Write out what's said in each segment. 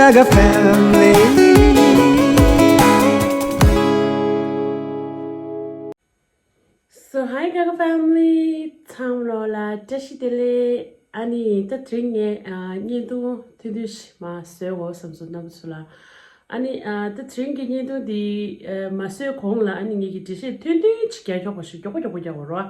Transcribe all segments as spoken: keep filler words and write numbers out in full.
Gaga family. So hi Gaga family. ཚང་མ་ལོ་ལ་བཀྲ་ཤིས་བདེ་ལེགས། ཨ་ནི་ད་དེ་རིང་ངས་ཨ་བརྙན་ཐུང་ཐུང་ཐུང་ཞིག་མར་བཟོས་འོ་བསམ་སོང་རྣམ་པ་ཚོ་ལ། ཨ་ནི་ཨ་ད་དེ་རིང་གི་བརྙན་ཐུང་འདི་ཨ་མ་བཟོས་གོང་ལ་ཨ་ནི་ངེད་ཀྱི་འགྲེལ་བཤད་ཐུང་ཐུང་ཅིག་རྒྱག་ཆོག་པ་ཞིག་མགྱོགས་པོ་མགྱོགས་པོ་རྒྱག་དགོས་རེད་བ།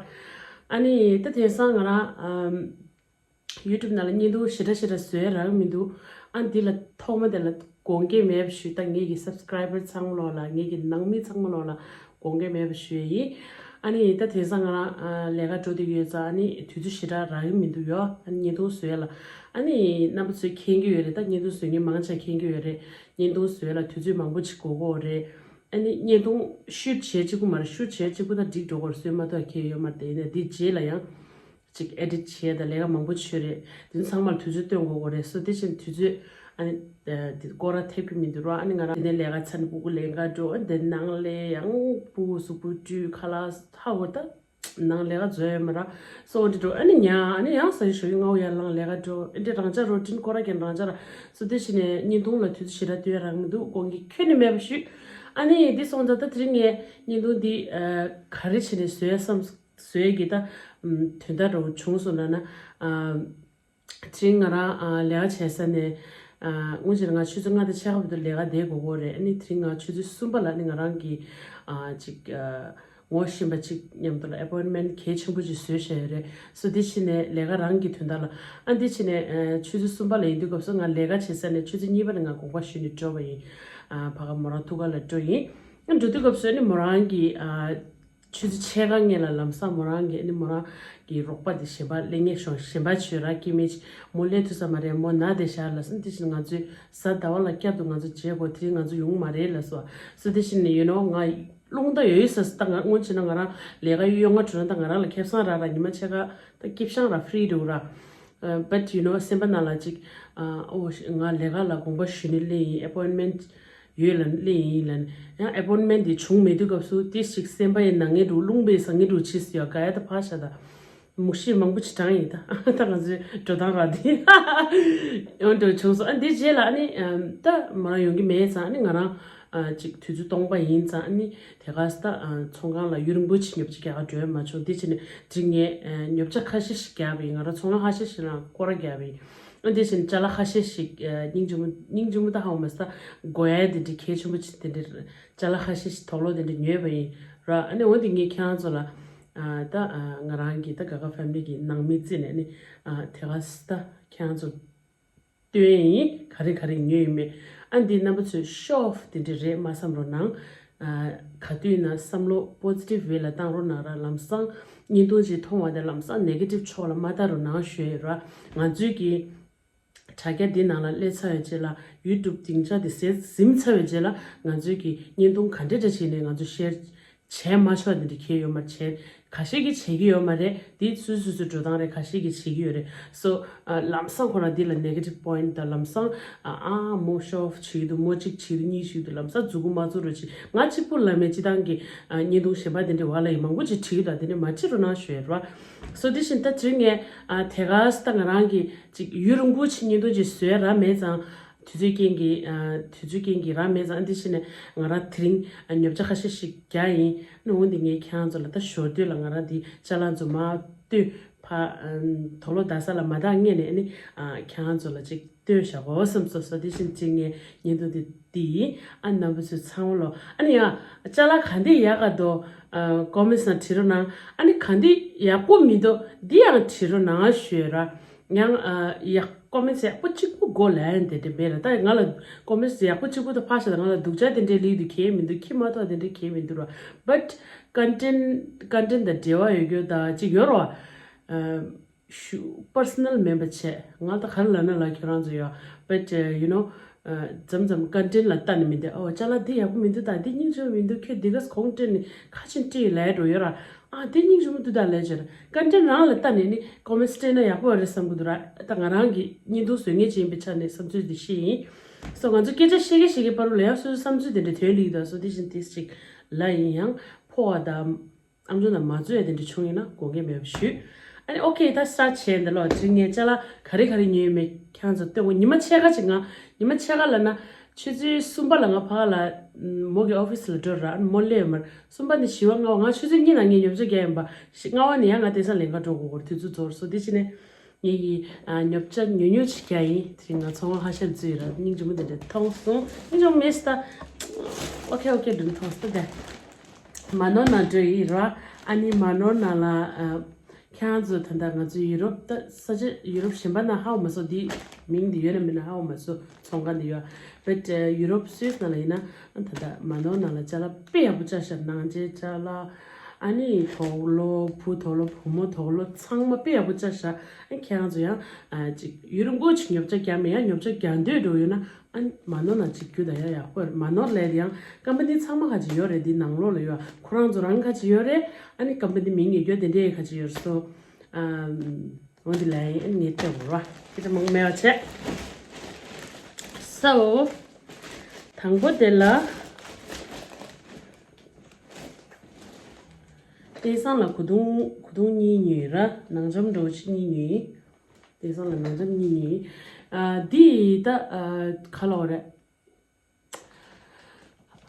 ཨ་ནི་ད་དེང་སང་ང་རང་ཨམ་YouTube་ནང་ལ་བརྙན་ཐུང་ཞེ་དྲག་ཞེ་དྲག་བཟོས་རག་གི་མི་འདུག་ཨ་འདི་ལ་ཐོག་མ་དེ་ལ་དགོངས་འགལ་མེད་པ་ཞུ། ད་ངེད་ཀྱི་subscriber་ཚང་མ་ལོ་ལ་ངེད་ཀྱི་ནང་མི་ཚང་མ་ལོ་ལ་དགོངས་འགལ་མེད་པ་ཞུ་ཡ་ཡིན། ཨ་ནི་ད་དེང་སང་ང་རང་ཨ་ལས་ཀ་འགྲོ་བསྡད་ཀྱི་ཡོད་ཙང་ཨ་ནི་དུས་ཚོད་ཞེ་དྲག་རག་གི་མི་འདུག་ཡོ། ཨ་ནི་བརྙན་ཐུང་བཟོས་ལ་ཨ་ནི་རྣམ་པ་ཚོས་མཁྱེན་གྱི་ཡོད་རེད། ད་བརྙན་ཐུང་བཟོ་མཁན་མང་ཆེ་མཁྱེན་གྱི་ཡོད་རེད། བརྙན་ཐུང་བཟོས་ལ་དུས་ཚོད་མང་པོ་ཅིག་འགོར་གྱི་ཡོད་རེད། ཨ་ནི་བརྙན་ཐུང་shoot་བྱས་གཅིག་པུ་མ་རེད། shoot་བྱས་གཅིག་པུ་ད་འགྲིག་འགྲོ་གི་རེད། བཟོས་མ་ཐག་ཁེལ་ཡོད་མ་རེད། དེ་ཡིན་ན་འདི་རྗེས་ལ་ཡང་ཅིག་edit་བྱས་ད་ལས་ཀ་མང་པོ་བྱོས་རེད། དེ་ཚང་མར་དུས་ཚོད་སྟོན་དགོས་གོ་རེད། སོ་དེ་བཞིན་དུས་ཚོད་ཨ་ནི་དེ་སྐོར་ར་ཐེབས་ཀྱི་མི་འདུག་ར། ཨ་ནི་ང་རང་དེ་ནས་ལས་ཀ་ཚར་ནས་སྤུ་གུ་ལེན་ག་འགྲོ། ཨ་ནི་དེ་ནང་ལས་ཡང་སྤུ་གུ་གཟུགས་པོ་བཀྲུས་ཁ་ལག་ཧ་གོ་ད་ནང་ལས་ཀ་བཟོ་ཡོད་མ་ར། སོ་འདི་འགྲོ་ཨ་ནི་ཉ་ཨ་ནི་ཡང་ས་ཡི་ཞོ་ཡི་ངའོ་ཡར་ལངས་ལས་ཀ་འགྲོ། ཨ་འདི་རང་ཅག་རོ་ཏིན་སྐོར་ར་ཀྱང་རང་ཅག་ར། སོ་དེ་བཞིན་ནས་བརྙན་ཐུང་ལ་དུས་ཚོད་ཞེ་དྲག་སྟོན་རག་མི་འདུག་དགོངས་འགལ་ཁྱོན་ནས་མེད་པ་ཞུས། ཨ་ནི་འདི་སོང་ཙང་ད་དེ་རིང་ངས་བརྙན་ཐུང་འདི་ཨ་ག་རེ་བྱས་ནས་བཟོས་བསམ་བཟོས་ཀྱི་ད་དོན་དག་འདྲ་བོ་བྱུང་སོང་ལབ་ན། ཨ་དེ་རིང་ང་རང་ཨ་ལས་ཀ་བྱེད་ས་ནས་ཨ་སྔོན་ཆད་ང་ཆུ་ཚོད་ལྔ་དང་ཕྱེད་ཀ་བར་དུ་ལས་ཀ་བསྡད་དགོས་ཀྱི་རེད། ཨ་ནི་དེ་རིང་ང་ཆུ་ཚོད་གསུམ་པ་ལ་ནི་ང་རང་གི་ཨ་ཅིག་ཨ་ངོ་ཤེས་པ་ཅིག་མཉམ་དུ་ལ་appointment་གལ་ཆེན་པོ་ཅིག་བཟོས་བཞག་ཡོད་རེད། སོ་དེ་ཕྱིན་ནས་ལས་ཀ་རང་གི་དོན་དག་ལ་ཨ་འདི་ཕྱིན་ནས་ཨ་ཆུ་ཚོད་གསུམ་པ་ལ་ཡིན་དུས་སྐབས་སུ་ང་ལས་ཀ་བྱེད་ས་ནས་ཆུ་ཚོད་གཉིས་པ་ནས་ང་དགོངས་པ་ཞུས་ནས་འགྲོ་བ་ཡིན། ཨ་ཕ་ག་མོ་རང་ཐུག་ག་ལ་འགྲོ་ཡིན། ཨ་འགྲོ་དུས་སྐབས་སུ་ཨ་ནི་མོ་རང་གི་ཨ་ཆུ་ཚོད་ཕྱེད་ཀ་སྔོན་ལ་ལམ་སང་མོ་རང་གི་ཨ་ནི་མོ་རང་གི་རོགས་པ་དེ་གཞན་པ་སླེབས་མཁན་ཤོག་གཞན་པ་བྱོས་ར་སྐྱེ་དམན་ཅིག་མོ་སླེབས་ཐུབ་ས་མ་རེད། མོ་ན་བསྡད་ཤག་ལབ་སོང་། དེ་བཞིན་ང་ཚོས་གཟའ་ཟླ་བ་ལ་བསྐྱར་དུ་ང་ཚོ་མཇལ་དགོས། དེ་རིང་ང་ཚོ་ཡོང་མ་རེད་ལབ་སོང་། སོ་དེ་བཞིན་ནས་you know་ང་རླུང་རྟ་ཡོད་ཡོད་ས་སུ་ད་ང་སྔོན་ཆད་ན་ང་རང་ལས་ཀ་ཡོད་ང་གྲོ་ན་ད་ང་རང་ལ་ཁེ་བཟང་རག་ར། ཉི་མ་ཕྱེད་ཀ་ད་སྐྱིད་ཤང་ར་free་འདུག་ར། But you know སེམས་པ་ནང་ལ་ཅིག་ཨོ་ང་ལས་ཀ་ལ་དགོངས་པ་ཞུས་ནས་སླེབས་ཡིན། appointment་ཡོད་ལ་སླེབས་ཡིན་ལ་ནི་ཡང་appointment་དེ་བྱུང་མེད་དུས་སྐབས་སུ་དེ་ཞིག་སེམས་པ་ཡི་ནང་ངེས་འགྲོ་རླུང་པའི་ཟ་ངེས་འགྲོ་ཆེ་སུ་ཡ་ག་ཡ་ད་ཕ་ཤ་ད་མུག་ཤི་མང་པོ་ཅིག་དྲངས་ཡིན། ད་ད་ང་ཚོའི་འགྲོ་སྟངས་ར་དེ་ཡོང་འགྲོ་བྱུང་སོང་། ཨ་འདི་རྗེས་ལ་ཨ་ནི་ད་མ་རང་ཡོང་གི་མེད་ཙང་ཨ་ནི་ང་རང་ཅིག་དུས་ཚོད་སྟོང་པ་ཡིན་ཙང་ཨ་ནི་དེ་ག་ས་ད་ཚོང་ཁང་ལ་ཡུན་རིང་པོ་ཅིག་ཉོབ་ཅིག་རྒྱག་ག་འགྲོ་ཡ་མ་བྱུང་། དེ་ཕྱིན་ནས་དེ་ངས་ཉོབ་ཆ་ཁ་ཤས་ཤིག་རྒྱག་པ་ཡིན། ང་རང་ཚོང་ལམ་ཁ་ཤས་ཤིག་ལ་སྐོར་ར་རྒྱག་པ་ཡིན། ཨ་དེ་བཞིན་ཅ་ལག་ཁ་ཤས་ཤིག་སྙིང་རྗེ་མོ་སྙིང་རྗེ་མོ་ད་ཧ་གོ་མ་སོང་། དགོས་ཡ་དེ་འདྲའི་གལ་ཆེན་པོ་ཅིག་དེ་འདྲའི་ཅ་ལག་ཁ་ཤས་ཤིག་དོག་ལོ་དེ་འདྲ་ཉོས་པ་ཡིན་ར། ཨ་ནི་འོ་དེ་ངས་ཁྱེད་རང་ཚོ་ལ་ཨ་ད་ཨ་ང་རང་གི་ད་ག་ག་family་གི་ནང་མི་བརྩིས་ནས་ཨ་ནི་ཨ་དེ་ག་ས་ད་ཁྱེད་རང་ཚོ་སྟོན་ཡིན། ག་རེ་ག་རེ་ཉོས་ཡོད་མེད། ཨ་འདི་རྣམ་པ་ཚོས་show off་དེ་འདྲ་རེད་མ་བསམ་རོགས་གནང་། ཨ་ག་དུས་ན་བསམ་བློ་positive way་ལ་བཏང་རོགས་གནང་ར། ལམ་སང་བརྙན་ཐུང་ཅིག་མཐོང་བ་དེ་ལམ་སང་negative་ཕྱོགས་ལ་མ་བལྟ་རོགས་གནང་ཞུ་ཡ་ཡོད་ར། ང་ཚོའི་གི་དྲ་རྒྱ་འདི་ནང་ལ་སླེབས་ཚར་བའི་རྗེས་ལ་YouTube་སྡིངས་ཆ་འདི་ཟེར་ཟིན་ཚར་བའི་རྗེས་ལ་ང་ཚོའི་གི་བརྙན་ཐུང་ག་འདྲ་འདྲ་བྱས་ནས་ང་ཚོ་share་བྱས་མ་ཆོག་དེ་འདྲ་གལ་ཡོད་མ་རེད། བྱས་ཁ་ཤས་ཀྱིས་བྱེད་ཀྱི་ཡོད་མ་རེད། འདི་སུ་སུ་སུ་འགྲོ་སྟངས་རེད། ཁ་ཤས་ཀྱིས་བྱེད་ཀྱི་ཡོད་རེད། So་ཨ་ལམ་སང་ཁོ་རང་འདི་ལ་negative point་དང་ལམ་སང་ཨ་ཨ་མོ་show off་བྱེད་ཀྱི་འདུག་མོ་གཅིག་བྱེད་ཀྱི་འདུག་གཉིས་བྱེད་ཀྱི་འདུག་ལམ་སང་མཛུབ་གུ་མ་བཙུགས་རོགས་བྱེད། ང་གཅིག་པུ་ལ་མེད་སྤྱི་བཏང་གི་ཨ་བརྙན་ཐུང་གཞན་པ་དེ་འདྲ་བ་ལ་ཡིན་མང་པོ་ཅིག་བྲིས་ཀྱི་འདུག་དེ་འདྲ་མ་བྲིས་རོགས་གནང་ཞུ་ཡ་རེད་བ། So་དེ་བཞིན་ད་དེ་རིང་ངས་ཨ་དེ་ག་ས་ད་ང་རང་གི་ཅིག་ཡུན་རིང་པོ་ཅིག་བརྙན་ཐུང་ཅིག་བཟོས་ར་མེད་ཙང་། དུས་ཚོད་རྐྱེན་གྱིས་ཨ་དུས་ཚོད་རྐྱེན་གྱིས་རག་མེད་ཙང་། ཨ་འདི་ཕྱིན་ནས་ང་རང་དེ་རིང་ཨ་ཉོ་ཆ་ཁ་ཤས་ཤིག་རྒྱག་ཡིན། ཨ་ནི་འོ་འདི་ངས་ཁྱེད་རང་ཚོ་ལ་ད་ཞོར་དུས་ལ་ང་རང་འདི་ཅ་ལག་ཚོ་མར་སྟོན་ཕ་ཨ་དོག་ལོ་ཟླ་ས་ལ་མ་བཏང་སྔོན་ནས་ཨ་ནི་ཨ་ཁྱེད་རང་ཚོ་ལ་ཅིག་སྟོན་བཞག་གོ་བསམ་སོང་། སོ་དེ་བཞིན་ཅིག་ངས་བརྙན་ཐུང་འདི་འདི་ཡིན། ཨ་རྣམ་པ་ཚོས་ཚང་མ་ལོ་ཨ་ནི་ཡ་ཅ་ལག་ག་འདི་ཡག་ག་འདུག་ཨ་comments་ནང་བྲིས་རོགས་གནང་། ཨ་ནི་ག་འདི་ཡག་པོ་མི་འདུག་འདི་ཡང་བྲིས་རོགས་གནང་ཞུས་ར། ཡང་ཨ་ཡག་comments་ཡག་པོ་གཅིག་པུ་དགོས་ལན་དེ་འདྲ་མེད་ར། ད་ང་ལ་comments་ཡག་པོ་གཅིག་པུ་དང་ཕར་བཞག་ད་ང་ལ་སྡུག་ཅག་དེ་འདྲའི་ལིག་དུ་གལ་མི་འདུག་ཁྱི་མ་གཏོགས་དེ་འདྲའི་གལ་མི་འདུག་ར། But་content་content་དང་འབྲེལ་བ་ཡོད་རྒྱུ་ད་ཅིག་ཡོད་ར། ཨ་ཞུ་personal་མིན་པ་བྱས་ང་ད་ག་རེ་ལབ་ན་ལབ་ཁྱེད་རང་ཚོ་ཡོད། But uh, you know ཨ་མཚམས་མཚམས་content་ལ་ལྟ་ནས་མི་འདུག་ཨོ་ཅ་ལག་འདི་ཡག་པོ་མི་འདུག་ད་འདི་སྙིང་རྗེ་པོ་མི་འདུག་ཁྱོད་འདི་ག་གོང་སྤྲད་ནས་ཁ་ཆེན་སྤྲད་ལས་འགྲོ་ཡོད་ར། ཨ་འདི་སྙིང་རྗེ་མོ་འདུག་ད་ལས་བྱེད་ར། content་རང་ལ་ལྟ་ནས་ནི་comments་སྤྲད་ན་ཡག་པོ་རེད་བསམ་གི་འདུག་ར། ད་ང་རང་གི་བརྙན་ཐུང་བཟོ་མཁན་ཅིག་ཡིན་པའི་ཆ་ནས་བསམ་ཚུལ་འདི་བཤད་ཡིན། སོ་ང་ཚོ་སྐད་ཆ་བཤད་གི་བཤད་གི་བར་དུ་ལ་ཡང་སོ་སོའི་བསམ་ཚུལ་དེ་འདྲ་ཐོན་ལིག་ད་སོ་དེ་བཞིན་དེ་ཅིག་ལ་ཡིན་ཡང་ཕོ་བ་དང་། ཨམ་ཅོག་ནང་མ་འཛུལ་ཡ་དེ་འདྲ་བྱུང་ཡིན་ན་དགོངས་འགལ་མེད་པ་ཞུས། ཨ་ནི་ཨོ་ཁེ། ད་སི་ཊར་ཊི་བྱས་འདི་ལོ་དེ་རིང་ངས་ཅ་ལག་ག་རེ་ག་རེ་ཉོས་ཡོད་མེད་ཁྱེད་རང་ཚོ་སྟོན་གོ། ཉི་མ་ཕྱེད་ཀ་ཅིག་ང་ཉི་མ་ཕྱེད་ཀ་ལབ་ན་ཆུ་ཚོད་གསུམ་པ་ལ་ང་ཕ་ག་ལ་མོ་གི་ཨོ་ཕི་སི་ལ་འགྲོ་ར། ཨ་ནི་མོ་སླེབས་ཡོད་མ་རེད། གསུམ་པ་ནས་བཞི་པ་ལྔ་པ། ང་ཆུ་ཚོད་གཉིས་ནང་ངས་ཉོ་ཆ་རྒྱག་ཡིན་པ། བཞི་ལྔ་པ་ནས་ཡང་ང་དེང་སང་ལས་ཀ་འགྲོ་དགོས་སྐོར་དུས་ཚོད་རྫོགས་སོང་། དེ་ཕྱིན་ནས་ངེད་ཀྱིས་ཨ་ཉོ་ཆ་ཉོ་ཉོ་ཅིག་རྒྱག་ཡིན། དེ་རིང་ང་ཚོང་ཁང་ཧ་ཤ་བཙུགས་ཡིན་ར། སྙིང་རྗེ་མོ་དེ་འདྲ་མཐོང་སོང་། སྙིང་རྗེ་མོ་མེད་ད། ཨོ་ཁེ་ཨོ་ཁེ་འདྲ་མཐོང་སོང་། ད་དེ་མ་ནོར་ན་འགྲོ་ཡིན་ར། ཨ་ནི་མ་ནོར་ན་ལ་ཨ་ཁྱེད་རང་ཚོ་ད་ལྟ་ང་ཚོའི་ཡུ་རོབ་ད་ས་ཆ་ཡུ་རོབ་གཞན་པ་ན་ཧ་གོ་མ་སོང་། འདི་མིང་འདི་ཡོད་ན་མེད་ན་ཧ་གོ་མ་སོང་། ཚོང་ཁང་འདི་ཡོད། བེད་ཡུ་རོབ་སུད་སི་ནང་ལ་ཡིན་ན་ད་ལྟ་མ་ནོར་ན་ལ་ཅ་ལག་དཔེ་ཡག་པོ་བཅའ་ཤག་ནང་ཆེན་ཅ་ལག་ཨ་ནི་དུག་ལོག་བུ་དུག་ལོག་བུ་མོ་དུག་ལོག་ཚང་མ་དཔེ་ཡག་པོ་བཅའ་ཤག་ཨ་ཁྱེད་རང་ཚོ་ཡང་ཨ་ཅིག་ཡུན་རིང་པོ་ཅིག་ཉོ་ཆ་རྒྱག་མེད། ཡང་ཉོ་ཆ་རྒྱག་འདོད་འགྲོ་ཡོད་ན་ཨ་ནི་མ་ནོར་ན་ཅིག་རྒྱུ་ད་ཡང་ཡག་པོ་རེད། མ་ནོར་ལས་དེ་ཡང་ཀམ་པ་ནི་ཚང་མ་ཁ་ཅིག་ཡོད་རེད། འདི་ནང་ལོགས་ལ་ཡོད། ཁོ་རང་ཚོ་རང་ཁ་ཅིག་ཡོད་རེད། ཨ་ནི་ཀམ་པ་ནི་མིང་ཡོད་རྒྱུ་དེ་འདྲས་ཁ་ཅིག་ཡོད་རེད། སོ་ཨ། འོ་འདི་ལ་ཡིན་ངས་སྤྲད་དགོས་ར། སྐད་ཆ་མང་མེད་པ་བྱས། སོ། དང་པོ་དེ་ལ། དེང་སང་ལ་གོས་ཐུང་གོས་ཐུང་གཉིས་ཉོས་ར། ནང་འཇམ་འདྲ་བོ་ཅིག་གཉིས་ཉོས། དེང་སང་ལ་ནང་འཇམ་གཉིས་ཉོས། ཨ་འདི་ད་ཨ་ག་ལ་བ་རེད།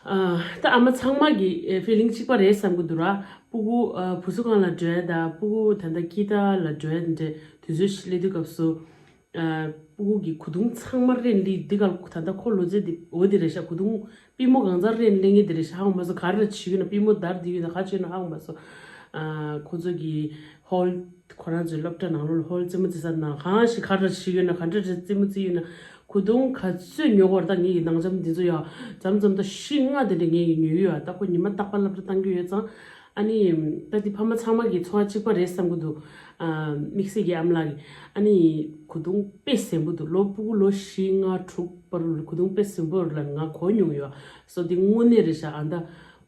ཨ་ད་ཨ་མ་ཚང་མ་གི་ཨེ་ཕི་ལིང་གཅིག་པ་རེད་བསམ་གི་འདུག་ར། སྤུ་གུ་ཨ་བུ་གསོ་ཁང་ལ་འགྲོ་ཡ་དང་། སྤུ་གུ་ད་ལྟ་ཁྱི་ཏ་ལ་འགྲོ་ཡ་འདྲ་དུས་ཚོད་ཞིག་སླེབས་དུས་སྐབས་སུ། ཨ་སྤུ་གུ་གི་གོས་ཐུང་ཚང་མ་རས་ལས་འདི་ག་ད་ལྟ་ཁོ་ལོ་ཚད་འདི་འོ་འདི་རེད་ཤག་གོས་ཐུང་པུས་མོ་གང་ཚང་རས་ལས་ངེས་འདི་རེད་ཤག་ཧ་གོ་མ་སོང་། ག་རེ་བྱེད་ཡོད་ན་པུས་མོ་འདར་འདི་ཡོད་ན་ག་བྱེད་ཡོད་ན་ཧ་གོ་མ་སོང་། ཨ་ཁོ་ཚོ་གི་ཧོལ། ཁོ་རང་ཚོའི་སློབ་གྲྭ་ནང་ལོགས་ལ་ཧོལ་རྩེད་མོ་རྩེ་ས་ནང་གང་ཞིག་ག་འདྲ་བྱེད་ཡོད་ན། ག་འདྲ་རྩེད་མོ་རྩེ་ཡོད་ན། གོས་ཐུང་ག་ཚོད་ཉོ་དགོས་རེད། ད་ངེད་ཀྱི་ནང་འཇམ་འདི་ཚོ་ཡ་མཚམས་མཚམས་ད་བཞི་ལྔ་དེ་འདྲ་ངེད་ཀྱིས་ཉོས་ཡོད། ད་ཁོ་ཉི་མ་རྟག་པར་སློབ་གྲྭ་བཏང་གི་ཡོད་ཙང་། ཨ་ནི་ད་འདི་ཕ་མ་ཚང་མ་གི་འཚོ་བ་གཅིག་པ་རེད་བསམ་གི་འདུག་ཨ་དམིགས་བསལ་གྱི་ཨ་མ་ལགས་ཀྱིས། ཨ་ནི་གོས་ཐུང་དཔེ་ཟེན་པོ་འདུག་ལོ་སྤུ་གུ་ལོ་བཞི་ལྔ་དྲུག་བར་ལ་གོས་ཐུང་དཔེ་ཟེན་པོ་ལ་ང་གོ་མྱོང་ཡོད། སོ་འདི་དངོས་གནས་རེད་ཤག་ཨ་ད།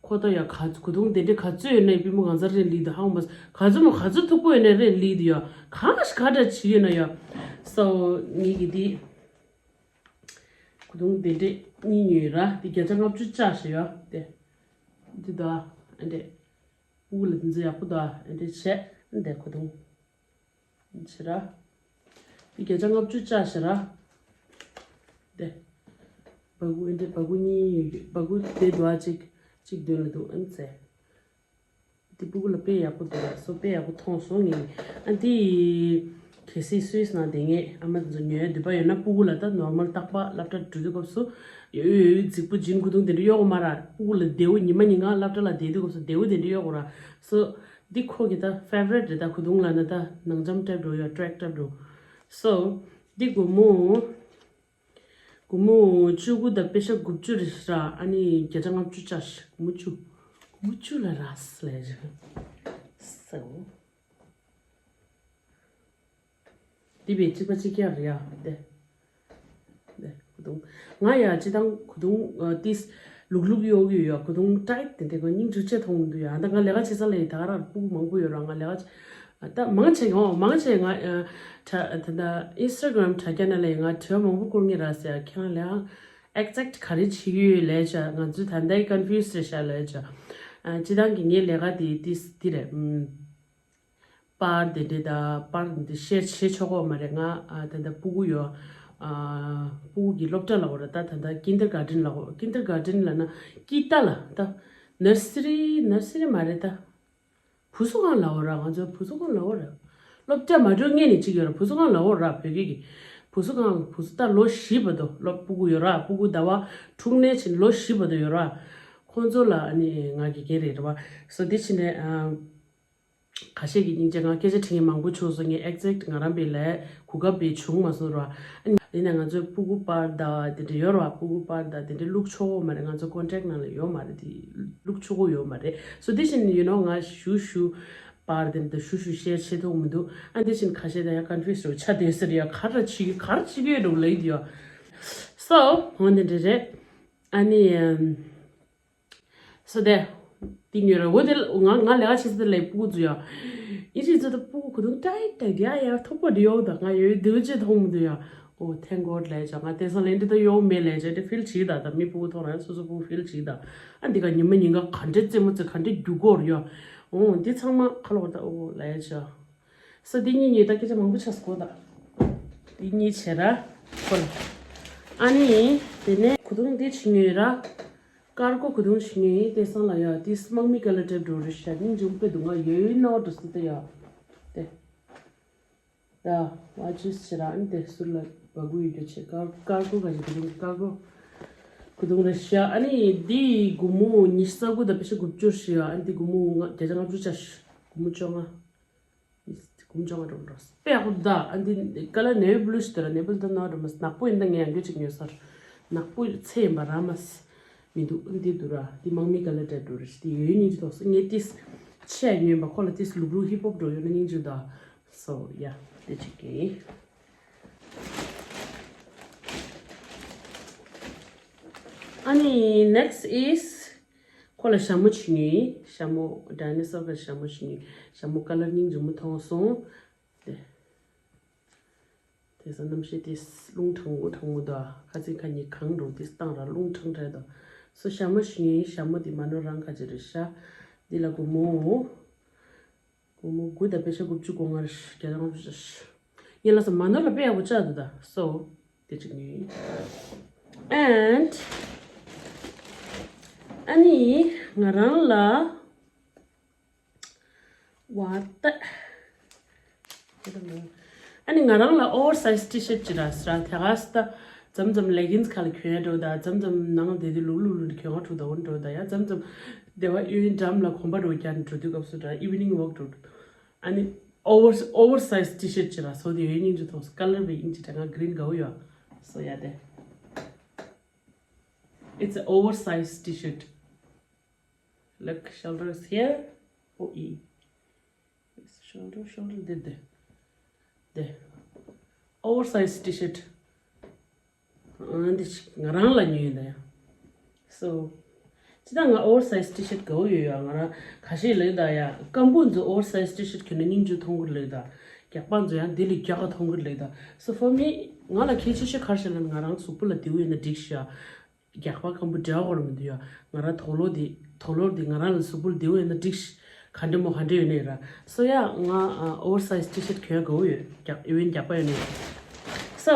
ཁོ་ད་ཡ་ག་གོས་ཐུང་དེ་འདྲ་ག་ཚོད་ཡོད་ན་པུས་མོ་གང་ཚང་རས་ལས་འདུག་ཧ་གོ་མ་སོང་། ག་ཚོད་མོ་ག་ཚོད་མཐུག་པོ་ཡོད་ན་རས་ལས་འདུག་ཡ། གང་ཞིག་ག་འདྲ་བྱེད་ཡོད་ན་ཡ། སོ་ངེད་ཀྱི་འདི་གོས་ཐུང་དེ་འདྲ་གཉིས་ཉོས་ར། དེ་བརྒྱ་ཆ་ལྔ་བཅུ་བཅག་ཞིག་ཡ། དེ་འདི་ད་ཨ་འདྲ་སྤུ་གུ་ལ་དེ་ཚོ་ཡག་པོ་ད་ཨ་འདྲ་བྱས། འདི་གོས་ཐུང་བྱེད་ར། འདི་བརྒྱ་ཆ་ལྔ་བཅུ་བཅག་བྱེད་ར། དེ་སྦ་ཁུག་ཨེ་འདྲ་སྦ་ཁུག་གཉིས་ཡོད་རྒྱུ། སྦ་ཁུག་དེ་འདུག་ཨ་གཅིག་གཅིག་མདུན་ལ་འདུག་ཨ་ནི་ཚེ། འདི་སྤུ་གུ་ལ་དཔེ་ཡག་པོ་འདུག་ར། སོ་དཔེ་ཡག་པོ་མཐོང་སོང་ངས། ཨ་འདི་གལ་སྲིད་སུད་སི་ནང་བསྡད་མཁན་ཨ་མ་དེ་ཚོ་ཉོ་ཡ་འདོད་པ་ཡོད་ན། སྤུ་གུ་ལ་ད་ནོར་མལ་རྟག་པར་སློབ་གྲྭ་འགྲོ་དུས་སྐབས་སུ་ཡོད་ཡོད་ཡོད་རྫིག་པོ་ཇིན་གོས་ཐུང་དེ་འདྲ་གཡོག་གོ་མ་ར། སྤུ་གུ་ལ་བདེ་བོ་ཉི་མ་ཉིན་གང་སློབ་གྲྭ་ལ་བསྡད་དུས་སྐབས་སུ་བདེ་བོ་དེ་འདྲ་གཡོག་གོ་ར། སོ། འདི་ཁོ་གི་ད་ཕེ་ཝ་རི་ཊི་རེད། ད་གོས་ཐུང་ལབ་ན་ད་ནང་འཇམ་ཊའིབ་འགྲོ་ཡ། ཊེ་རེག་ཊའིབ་འགྲོ། སོ། འདི་སྒོར་མོ། སྒོར་མོ་བཅུ་དགུ་དང་པེ་ཤ་དགུ་བཅུ་རེད་ཤག་ཨ་ནི་བརྒྱ་ཆ་ལྔ་བཅུ་བཅག་ཤག་སྒོར་མོ་བཅུ། སྒོར་མོ་བཅུ་ལ་རག་སོང་ལབ་ཡ། སོ། འདི་བས་གཅིག་པ་གཅིག་རྐྱང་རེད་ཡ། འདི། འདི་གོས་ཐུང་། ང་ཡ་སྤྱིར་བཏང་གོས་ཐུང་ཨ་ཏིས་ལུག་ལུག་གཡོག་གི་ཡོད་ཡ། གོས་ཐུང་ཊའིཊ་དེ་འདྲ་གོ་སྙིང་རྗེ་ཆེ་མཐོང་གི་འདུག་ཡ། ད་ང་ལས་ཀ་བྱེད་ས་ལ་ཡི་ད་ག་རང་སྤུ་གུ་མང་པོ་ཡོད་ར། ང་ལས་ཀ་བྱེད་ད་མང་ཆེ་ཡོང་མང་ཆེ་ང་ཨ་དྲ་ད་ད་ཨིན་སི་ཊ་གྷ་རམ་དྲ་རྒྱ་ནང་ལ་ཡི་ང་དྲི་བ་མང་པོ་བསྐུར་ངེས་ར་ཟེར་ཡ། ཁྱེད་རང་ལས་ཀ་ཨེག་ཛེག་ག་རེ་བྱེད་ཀྱི་ཡོད་ལབ་བྱ། ང་ཚོ་ད་ལྟའི་ཀོན་ཕིའུ་སི་རེད་ཤག་ལབ་བྱ། ཨ་སྤྱིར་བཏང་གི་ངའི་ལས་ཀ་དེ་ཏིས་འདི་རེད། ཨམ། པར་དེ་འདྲས་དང་པར་འདི་ཤེར་བྱེད་ཆོག་གོ་མ་རེད། ང་ཨ་ད་ལྟ་སྤུ་གུ་ཡོད། ཨ་སྤུ་གུ་གི་སློབ་གྲྭ་ལ་འོ་ར། ད་ད་ལྟ་ཀིན་ཌར་གྷར་ཌེན་ལ་འོ། ཀིན་ཌར་གྷར་ཌེན་ལབ་ན་ཀི་ཏ་ལ་ད་ནར་སི་རི་ནར་སི་རི་མ་རེད་ད། བུ་གསོ་ཁང་ལ་འོ་ར། ང་ཚོ་བུ་གསོ་ཁང་ལ་འོ་ར། སློབ་གྲྭ་མ་འགྲོ་སྔོན་ནས་གཅིག་ཡོད་ར། བུ་གསོ་ཁང་ལ་འོ་ར། བོད་སྐད་ཀྱི་བུ་གསོ་ཁང་། བུ་གསོ་ད་ལོ་བཞི་བར་དུ་སློབ་སྤུ་གུ་ཡོད་ར། སྤུ་གུ་ཟླ་བ་དྲུག་ནས་ཕྱིན་ལོ་བཞི་བར་དུ་ཡོད་ར། ཁོང་ཚོ་ལ་ཨ་ནི་ང་དགེ་རྒན་རེད་ར་བ། སོ་དེ་ཕྱིན་ནས་ཨ། ཁ་ཤས་ཀྱིས་སྙིང་རྗེ། ང་སྐད་ཆ་དྲི་མཁན་མང་པོ་བྱུང་སོང་། ངས་ཨེག་ཛེག་ང་རང་པའི་ལས་གོ་སྐབས་པའི་བྱུང་མ་སོང་ར། ཨ་ནི་ཡིན་ན་ང་ཚོའི་སྤུ་གུ་པར་ད་དེ་འདྲ་ཡོད་ར་བ། སྤུ་གུ་པར་ད་དེ་འདྲ་བླུག་ཆོག་གོ་མ་རེད། ང་ཚོ་ཀོན་ཊེག་ནང་ལ་ཡོད་མ་རེད། དེ་བླུག་ཆོག་གོ་ཡོད་མ་རེད། སོ་དེ་བཞིན་ཡིན་ནོ་ང་ཞུ་ཞུ་པར་དེ་འདྲ་ཞུ་ཞུ་ཤེར་བྱེད་ཐུབ་མི་འདུག་ཨ་དེ་བཞིན་ཁ་ཤས་ད་ཡང་ཀོན་ཕིའུ་སི་རུ་ཆ་དེ་ཟེར་ཡ། ག་རེ་བྱེད་ག་རེ་བྱེད་ཀྱི་ཡོད་འགྲོ་ལབ་ཡོད། སོ་འོ་དེ་འདྲ་རེད། ཨ་ནི། སོ་དེ། དེ་ཉོས་ར། འོ་དེ་ང་ང་ལས་ཀ་བྱེད་ས་དེ་ལ་སྤུ་གུ་ཚོ་ཡ། ཡིན་གཅིག་ཚོ་ད་སྤུ་གུ་གོས་ཐུང་ཊའིཊ་ཊའིཊ་ཡ་ཡ་མཐུག་པོ་འདི་ཡོད་ད། ང་ཡོད་འདི་ཅི་མཐོང་མི་འདུག་ཡ། ཨོ་ཐེང་གོཌ་ལབ་བྱ། ང་དེང་སང་ལས་འདི་ད་གཡོག་མེད་ལབ་བྱ། དེ་ཕིལ་བྱེད་ད། ད་མི་སྤུ་གུ་མཐོང་ར་སོ་སོ་སྤུ་གུ་ཕིལ་བྱེད་ད། ཨ་འདི་ག་ཉི་མ་ཉིན་ག་ག་འདྲས་རྩེད་མོ་རྩེ་ག་འདྲས་རྒྱུག་གོ་ར་ཡ། ཨོ་འདི་ཚང་མ་ཁ་ལོ་ད་ཨོ་ལབ་བྱ། སོ་འདི་གཉིས་གཉིས་ད་སྐད་ཆ་མང་པོ་ཆགས་སོང་ད། འདི་གཉིས་བྱས་ར། ཁོ་ལ། ཨ་ནི། དེ་ནས་གོས་ཐུང་འདི་བྱིན་ནི་ར། ཀར་གོ་གོས་ཐུང་བྱིན་ནི་དེ་སང་ལ་ཡ་དེ་དམག་མི་ཀ་ལ་འགྲེབ་འགྲོ་རེ་ཤ་སྙིང་རྗེ་མོ་དཔེ་འདུག་ང་ཡོད་ཡོད་ན་འགྲོ་སྲིད་ད་ཡ། དེ། ད་ཝ་ཅེས་བྱེད་ར་ཨ་ནི་དེ་ཟུར་ལ་བ་གུ་ཡོད་རྒྱུ་བྱེད་ཀར་ཀར་གོ་ག་ཞིག་གོས་ཐུང་ཀར་གོ་གོས་ཐུང་རེ་ཤ་ཨ་ནི་འདི་སྒོར་མོ་ཉི་ཤུ་རྩ་དགུ་དང་པེ་ཤ་དགུ་བཅུ་ཞིག་ཡ་ཨ་ནི་འདི་སྒོར་མོ་ལྔ་བརྒྱ་ཆ་ལྔ་བཅུ་ཆ་ཞིག་སྒོར་མོ་བཅོ་ལྔ། ཀུམ་ཅོང་ང་འགྲོ་འགྲོ་དཔེ་ཡག་པོ་འདུག་ཨ་འདི་ཀ་ལ་ནེ་བི་བྷི་ལུ་ཞིག་འདུག་ར། ནེ་བི་ལུ་ད་ནག་འགྲོ་མ་ནག་པོ་ཡིན་ད་ངས་ཡང་འགྲོ་ཅིག་ཉོས་སར་ནག་པོ་ཚེ་ཡིན་པ་ར་མ་མི་འདུག་འདི་འདུག་ར། འདི་དམག་མི་ཀ་ལ་འདྲ་འགྲོ་རེད། འདི་ཡོད་སྙིང་རྗེ་ཐོག་སོ་ངས་ཏིས་ཆེ་ཡ་ཉོས་པ་ཁོ་ལ་ཏིས་ལུག་ལུག་ཧིབ་ཧོབ་འགྲོ་ཡོད་ན་སྙིང་རྗེ་འདུག་སོ་ཡ་དེ་ཅིག་གི་ཨ་ནི་next is ཁོ་ལ་ཞྭ་མོ་བྱིན་ནི། ཞྭ་མོ་ཌའི་ནོ་སོར་གི་ཞྭ་མོ་བྱིན་ནི། ཞྭ་མོ་ཀ་ལར་སྙིང་རྗེ་མོ་མཐོང་སོང་། དེ། དེ་ས་རྣམ་ཤེས་དེ་རླུང་གྲང་མོ་གྲང་མོ་དང་ཁ་ཚིག་ཁ་ཉིན་གང་འགྲོ་དེ་བཏང་ར་རླུང་གྲང་གྲང་དང་། སོ་ཞྭ་མོ་བྱིན་ནི་ཞྭ་མོ་དེ་མ་ནོར་རང་ཁ་ཅིག་རེད་ཤག་འདི་ལ་སྒོར་མོ། སྒོར་མོ་དགུ་དང་པེ་ཤ་དགུ་བཅུ་གོ་ལྔ་རེད་ཤག་བརྒྱ་དང་ལྔ་བཅུ་ཆ་ཤག་ངས་ལ་ས་མ་ནོར་ལ་དཔེ་ཡག་པོ་བཅག་འདུག་ད་སོ། དེ་གཅིག་ནི། And ཨ་ནི་ང་རང་ལ་what the ཨ་ནི་ང་རང་ལ་ཨོ་ཝར་སའི་ཛི་ཊི་ཤར་ཊི་ཅིག་རག་སོང་ར། དེ་ག་ས་ད་མཚམས་མཚམས་ལེ་གིན་སི་ཁ་ལ་གྱོན་ཡ་འགྲོ་ད་མཚམས་མཚམས་ནང་དེ་དུས་ལུག་ལུག་ལུག་གྱོན་ཡ་འགྲོ་ད་འོ་འགྲོ་ད་ཡ་མཚམས་མཚམས་སྡེ་བ་གཡས་གཡོན་འགྲམ་ལ་གོམ་པ་འགྲོ་རྒྱག་འགྲོ་དུས་སྐབས་སུ་ར་ཨི་ཝི་ནིང་ཝོག་འགྲོ། ཨ་ནི་ཨོ་ཝར་ཨོ་ཝར་སའི་ཛི་ཊི་ཤར་ཊི་ཅིག་རག་སོང་དེ་ཡོད་སྙིང་རྗེ་ཐོག་སོ་ཀ་ལར་བི་ཨིན་ཅི་དྲ་ང་གི་རིན་དགའ་བོ་ཡོད། སོ་ཡ་དེ། It's an oversized t-shirt. Look, shoulder is here. Oh, e. Shoulder, shoulder, there, there. There. Oversized t-shirt. ཨ་འདི་ཞིག་ང་རང་ལ་ཉོས་ཡིན་ད་ཡ། So ཅི་ད་ང་ཨོ་ཝར་སའི་ཛི་ཊི་ཤར་ཊི་དགའ་བོ་ཡོད་ཡ། ང་རང་ཁ་ཤས་ལབ་ད་ཡ་སྐམ་པོ་ཚོ་ཨོ་ཝར་སའི་ཛི་ཊི་ཤར་ཊི་གྱོན་ན་སྙིང་རྗེ་མཐོང་གི་ལབ་ད། རྒྱགས་པ་ཚོ་ཡང་འདི་ལས་རྒྱགས་མཐོང་གི་ལབ་ད། So for me ང་ལ་གལ་ཆེ་ཤོས་ག་རེ་ཞིག་ལབ་ན་ང་རང་གཟུགས་པོ་ལ་བདེ་བོ་ཡོད་ན་འགྲིག་ཤག་རྒྱགས་པ་སྐམ་པོ་འབྲེལ་བ་ཁོ་རང་མི་འདུག་ཡ། ང་རང་དོག་ལོ་འདི་དོག་ལོ་འདི་ང་རང་ལ་གཟུགས་པོ་ལ་བདེ་བོ་ཡོད་ན་འགྲིག་ཤག་ག་འདྲ་མོ་ག་འདྲ་ཡོད་ནའི་ར། So yeah ང་ཨོ་ཝར་སའི་ཛི་ཊི་ཤར་ཊི་གྱོན་དགའ་བོ་ཡོད། རྒྱགས་ཨི་ཝན་རྒྱགས་པ་ཡོད་ནའི། So